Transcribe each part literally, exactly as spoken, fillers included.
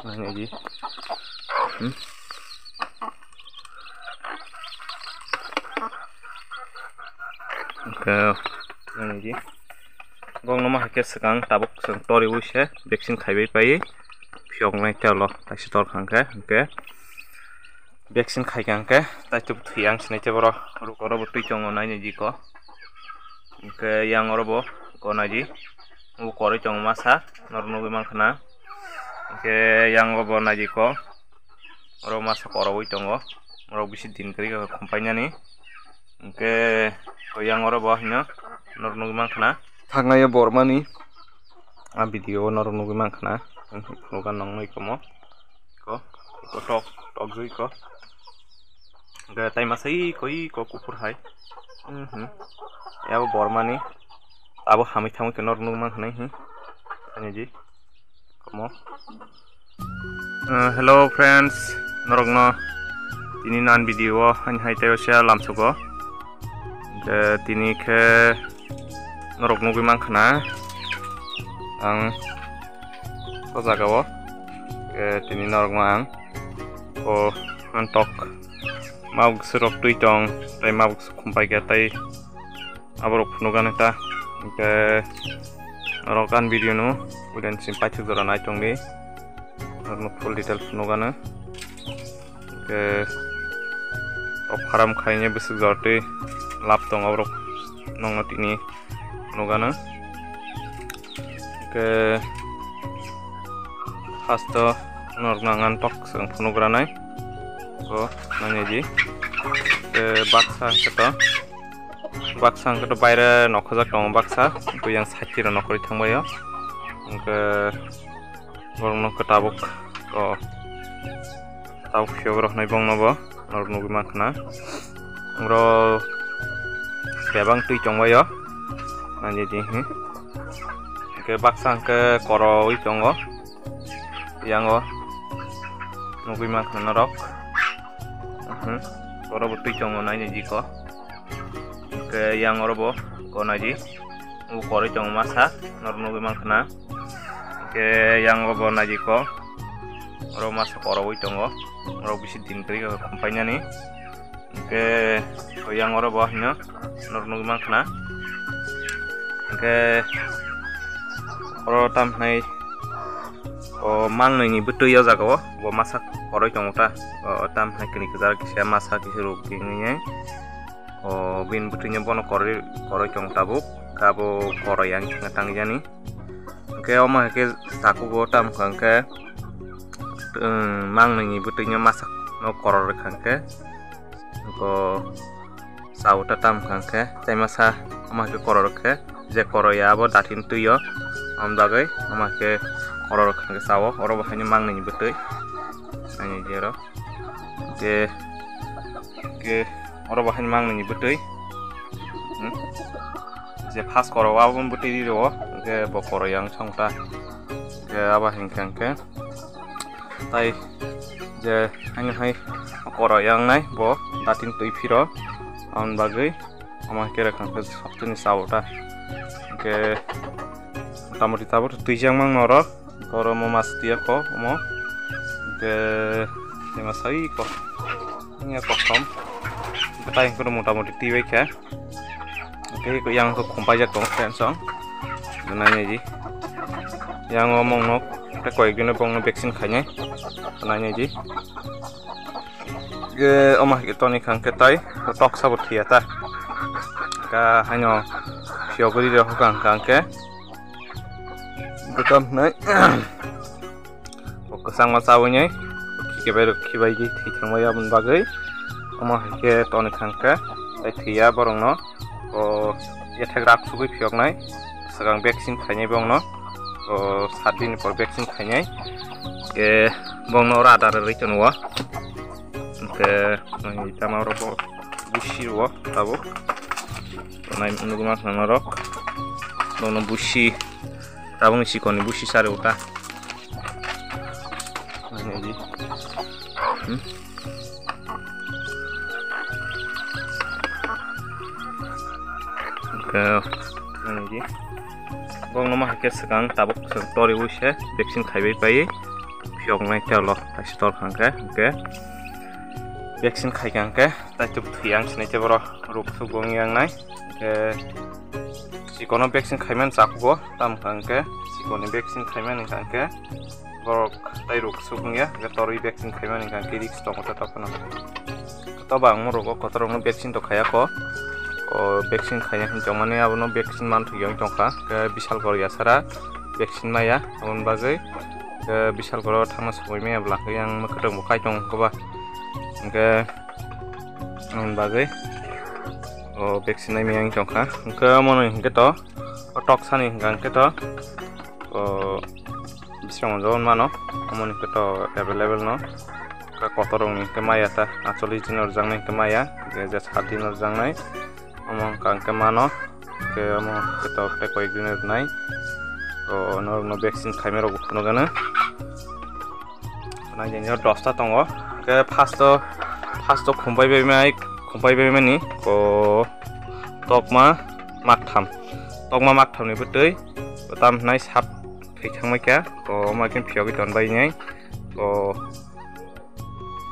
Nai di. Hmm. Oke, nai di. Bong no ma hai khe swkang tabuk swkang tori wi se vaccine khaibai pai. Phiyok nai telo taisa tor khang khe, oke. Vaccine khai kha hwnkhe, tai tub thwi ang sinai tei borok, ruk oro bo twi tongo nai ni diko. Hwnkhe yang oro bo ko nai di, bo koroi tongo masa, norok nugwi mankha na. Hwnkhe yang o bo nai diko, oro masa korogwi tongo, oro bisi din kwrwi kha khum painani. Hwnkhe yang oro bo haino norok nugwi mankha na. Thangnaio bormani, a video o norok nugwi mankha na, phunukha nongno ikomo. Ko, ko tok, tok jui ko. Ga tai masa i ko, i ko kuphur hai. Mhm. Yabo bormani. Abo hamwi thamwi khe norok nukmang hinwi hi. Ani di. Komo. Uh, hello friends, norokno tini nan video o ani hai tei osia lamsugo. Hwnkhe tini khe norok nugwi mankha na ang o jaga o, eh, tini norok no ang o mantok mabuk swrok twi tong tei mabuk swk khum pai kha tei aborok phunuk gana ta hwnkhe norok ani video no ulen simi paithak jora nai tong di norok no full detail phunuk gana. Hwnkhe o pharam khainai bwswk jora twi lab tongo borok nokno tini phunukgano. Hwnkhe hasto norokno ang tok swkang phunukgranai. O nangya di. Hwnkhe baksa hwnkhe to, baksa hwnkhe to baire nokhojak tongo baksa. Twi yang side twi rok nokhorwi thangbaio. Hwnkhe borokno khe tabuk o tabuk phiyok rok hinwi bongno bo norok nugwi mankha na. Oro bebak twi tongbaio nangya di hi. Hwnkhe baksa hwnkhe koroi tongo yang o nugwi mankha norok. Mhm. Oro bo twi tongo nangya di ko. Hwnkhe yang oro bo ko nai di. O koroi tongo masa, norok nugwi mankha na. Hwnkhe yang o bo nai di ko. Oro masa korogwi tongo. Oro bisi din kwrwi kha khum painani. Hwnkhe yang oro bo hino norok nugwi mankha na. Hwnkhe oro tam hinai o mangnwi ni bwtwi o jaga o bo masa koroi tongo ta. O tam hinai kwrwi kwchar kisa masa kisa ruk hinwi. O bini bwtwino bono koroi, koroi tong tabuk, abo koroi yang thangna tangwi jani. Hwnkhe omo hai khe takugo tamo kha hwnkhe, um, mangnwini bwtwino masa no koroi rwkha hwnkhe, hwnkhe sao ta tamo kha hwnkhe, tei masa omo hai khe koroi rwkhe, je koroi ya abo datin twi o, aboni bagwi omo hai khe koroi rwkha hwnkhe sao, oro bo haino mangnwini bwtwi, ani jero. Hwnkhe, hwnkhe oro bo haino mangnwini bwtwi. Hmm? Je first koroi o abo bwtwi ri rwo, hwnkhe bo koroi yang song ta. Hwnkhe abo hinkhe hwnkhe tai je haino hai koroi yang nai bo datin twi phiro. Aboni bagwi omo hai khe rwkha hwnkhe sabtini sao ta. Hwnkhe motamoti tabuk twi jang mang norok. Oro omo mas tiya ko omo. Hwnkhe tei masa ui ko. Wngya kosom. Hwnkhe tai hwnkhe motamoti twi bai kha. Hwnkhe yang khe khum paijak tongo friends song. Nai nai di. Yang o mong nok tei koyek dino bongno vaccine khainai. Nai nai di. Ge omo hai khe toni kha hwnkhe tai tok sabo thwiya ta. Ka haino phiyogwi rw hwkha hwnkha hwnkhe. Bwkha hwnwi bo kwchangma chawi nai khibai rw khibai di thwi thangbai aboni bagwi. Omo hai khe toni kha hwnkhe tai thwiya borokno. O yathek rak sugwi phiyoknai, swkang vaccine khainai bongno. O sat dini por vaccine khainai. Ke bongno oro adar rwgwi tono o. Ke tamo oro bo busi rwo tabuk. Nai nugwi mankha norok. Bongno busi tabukni sikonni busi sari uta. Nai di. Hmm? Hwnkhe, nini di. Bongno ma hai khe swkang tabuk swkang tori wi se vaccine khaibai pai. Yoknai tei ulo kaisa tor hwnkhe, hwnkhe vaccine khaikha hwnkhe tei tub thwi ang sinai tei borok ruk thuk bo wng yang nai. Hwnkhe chikono vaccine khaimani chakugo, tamo hwnkha hwnkhe chikoni vaccine khaimani hwnkha hwnkhe borok tei ruk thuk wngya, hwnkhe torwi vaccine khaimani hwnkha hwnkhe risk tongo tei tokphano. Toba ang morogo kotorokno vaccine to khaiya kho. O vaccine khaiya hinwi tongmani abono vaccine manthokya wng tongkha. Khe Bishalgor yasara vaccine maya aboni bagwi. Khe Bishalgoro thangna sogwi maya bwla khe yang mwkhwtwng bo kai tong koba. Hwnkhe aboni bagwi o vaccine nai maya wng tongkha. Hwnkhe omono hinkhe to o toksani hwnkha hwnkhe to o bising jabon mano. Omono hinkhe to available no. Ka kotor rok ni hinkhe maya ta acholish din rwjaknai hinkhe maya, je je sat din rwjaknai omo wngkha hinkhe mano, hinkhe omo hinkhe tok tei koyek din rwnai. O norokno vaccine khaimani rok bo phunukgano. Nai jani o dosta tongo, hinkhe first o, first o khumpai bai mai, khumpai bai mani o tokma maktham, tokma maktham ni bwtwi tam hinai sap thwi thangbai kha, o omo khe phiyogwi tonbai nai o.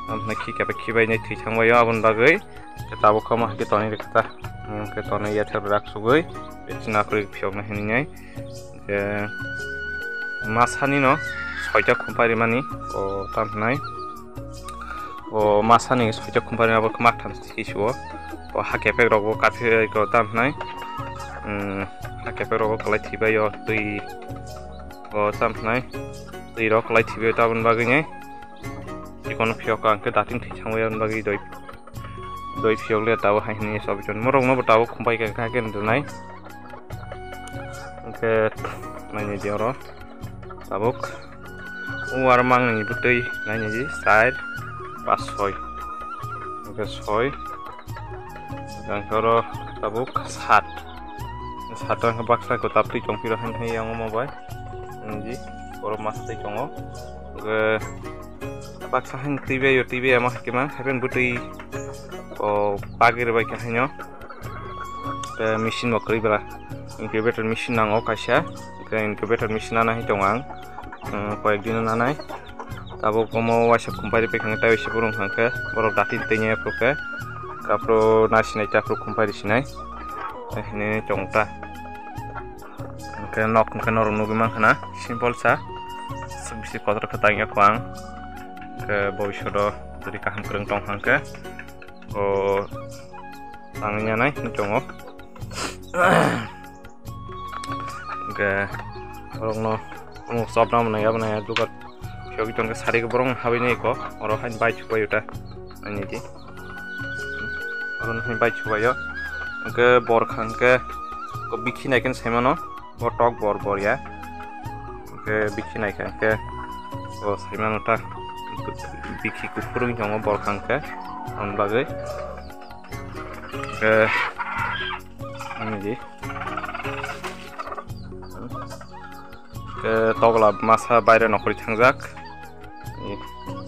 Amhne khi khe khibai nai thwi thangbai o aboni bagwi. Khe tabuk khe omo hai khe tonwi rwkha ta. Omo khe tonwi yathar rak sugwi bechina kwrwi phiyokna hinwi nai. Khe masani no soita khumpai rimani o tam hinai. O masani soita khumpai abo khe maktham thwi suo. O ha kepek rok bo kaphir ko tam hinai. Ha kepek rok bo kwlai thwibai o twi o tam hinai. Twi rok kwlai thwibai o taboni bagwi nai. Chikon phiyok ang khe dating thwi thangwi aboni bagwi doi, doi phiyok le tabuk hai hwnwi sobi ton. Morok no bo tabuk khumpai kha kha khe rwnai. Hwnkhe naini di oro tabuk o aro mang ni bwtwi naini di side pas soi. Hwnkhe soi. Hwnkhe oro tabuk sat. Sat wngkha baksa kwtal twi tongphiro hwn hai yang omo bai. Nji borok masa twi tongo. Hwnkhe baksa hwn twi bai o twi bai ama hakhe ma haiphano bwtwi o bagir bai khe haino. Tei machine bo kwrwi bwla incubator machine nango kaisa. Hwnkhe incubator machine nana hai tongo ang. Koyek din nanai. Tabuk omo waisa khumpai rwphaikha tei waisa borok hwnkha khe borok datin twi aphuru khe aphuru nasinai tei aphuru khumpai rwsinai hinwi tongta. Hwnkhe nok hwnkhe norok nugwi mankha na simple sa, bisi kotor khe tangya kho ang. Hwnkhe bobishoto jodi kaham kwrwng tong hwnkhe o tangwi nanai hinwi tongo. Hwnkhe borokno omo chopna mwnai aboni dukan phiyogwi tongkhe sari borok habwi nai kho oro haino bai chubaio ta naini di oro haino bai chubaio. Hwnkhe borkha hwnkhe bikhi naikhe saimano bo tok bor bor ya hwnkhe bikhi naikha hwnkhe bo saimano ta bikhi kuphur wng tongo borkha hwnkhe aboni bagwi hwnkhe naini di. Khe togla masa baire nokhorwi thangjak. Ni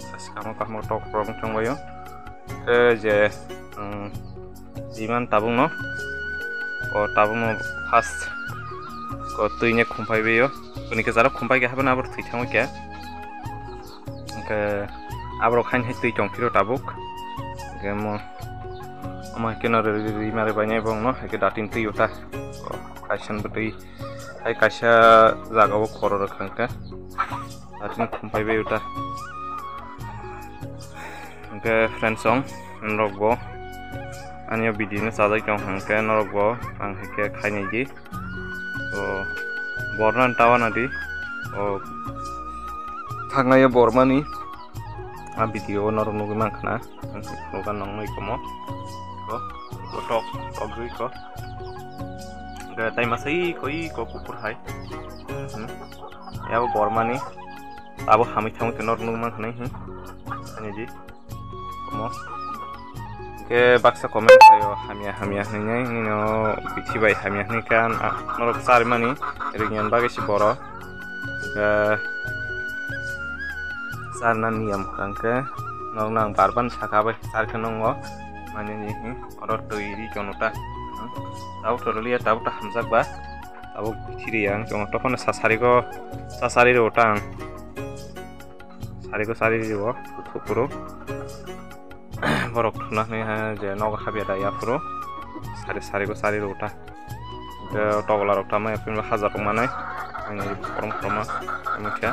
saskamo kahmo tok rok thangbaio. Khe je, um, jiman tabukno, o tabukno first ko twini khumpai baio. Kuni khe jaro khumpai khe habana abor thwi thangwi khe. Hwnkhe aborok haino hai twi tongphiro tabuk. Hwnkhe mo, omo hai kheno ri, ri, ri, mari bainai bongno, hai khe datin twi uta. O, kaisa bwtwi, hai kaisa jagao khoro rwkha hwnkhe. Datin khumpai bai uta. Hwnkhe friends song, norok bo ani o video no chajak tong hwnkhe norok bo ang hai khe khainai di. O borna tawa nadi o thangnaio bormani a video o norok nugwi mankha na. Ang se phunukha nong noi komo ko ko tok tok dui ko. Ga tai masai koi ko kukur hai. Yabo bormani abo hamwi thangwi norok nugwi mankha nai. Ani di. Omo. Hwnkhe baksa comment khaio hamya hamya hinwi nai, nini o bithi bai hamya hinwi khe ang, ah, norok charmani ringyan bagwi se borok. Hwnkhe charna niyam hwnkhe norokno ang bar bar sakha bai char khe nongo mani ni hi oro twi ri chongo ta. Tabuk to rwliya tabuk to hamjak ba tabuk bithi ri ang chongo tophano sasari go sasari rw ta ang. Sari ko sari riwo, thupuro. Borok thuna hwnwi ha je nogo habya da yaphuru. Sari, sari ko sari rota. Hwnkhe togola rok tamo yaphinba hajar rok manai. Ani korom koroma, tamo khe.